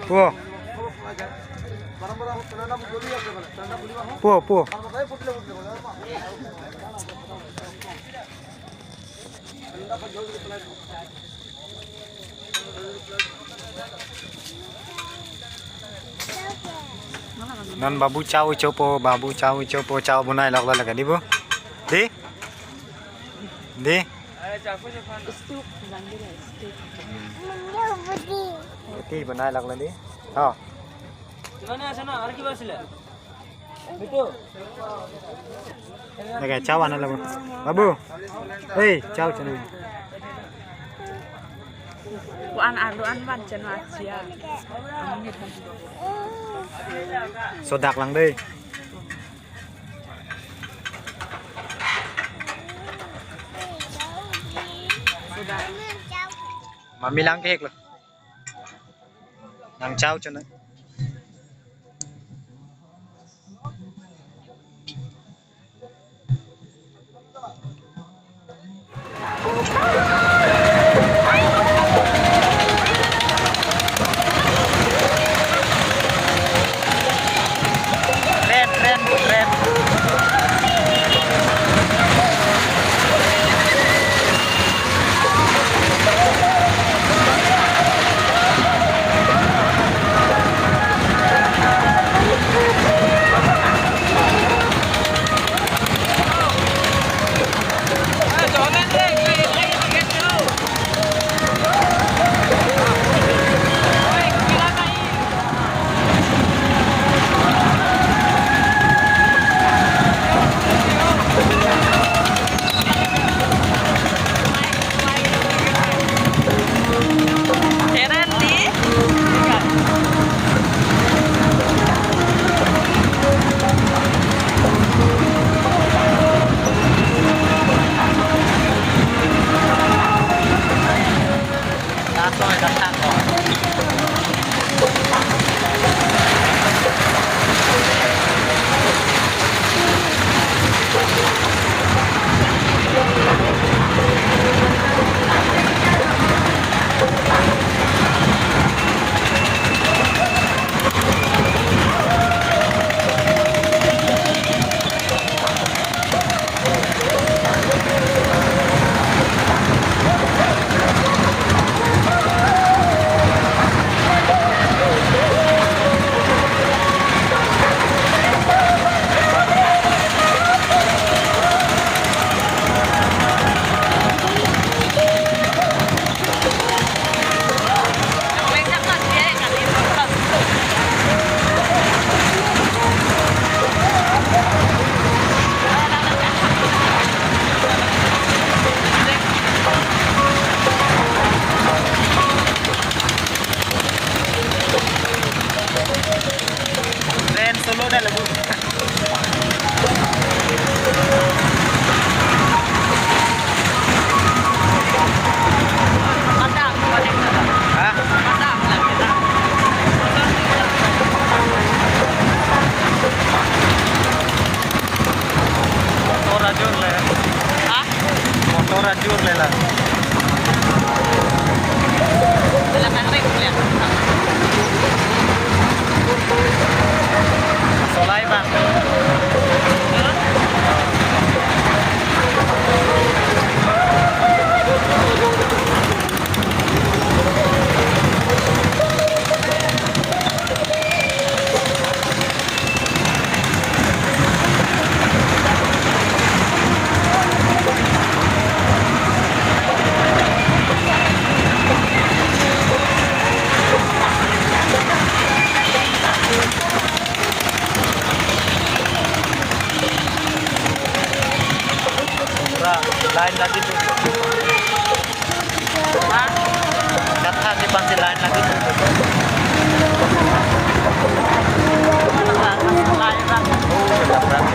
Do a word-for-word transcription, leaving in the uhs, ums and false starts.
Puo. Puo, puo. Non babu chow chopo, babu chow chopo, chow bonai lok lok lagi di bu. Di? Di? Stew, bilang dia stew. Roti bonai lok lagi di. Oh. Gimana sana? Ada kiba sila? Betul. Lagi chow ana lo bu. Babu. Hei, chow chana. Kuan alu an ban chana asia. Sodak lang dei. Sudah. Mami lang kehek lo. Nang chow chana. Keren, keren, keren. Keren solo dah lagu. Hah? Motor ajur le. Hah? Motor ajur le la. Solai bang. Pura line lagi tu. Ha? Kata di panti line lagi tu. Line lagi. Oh, line lagi.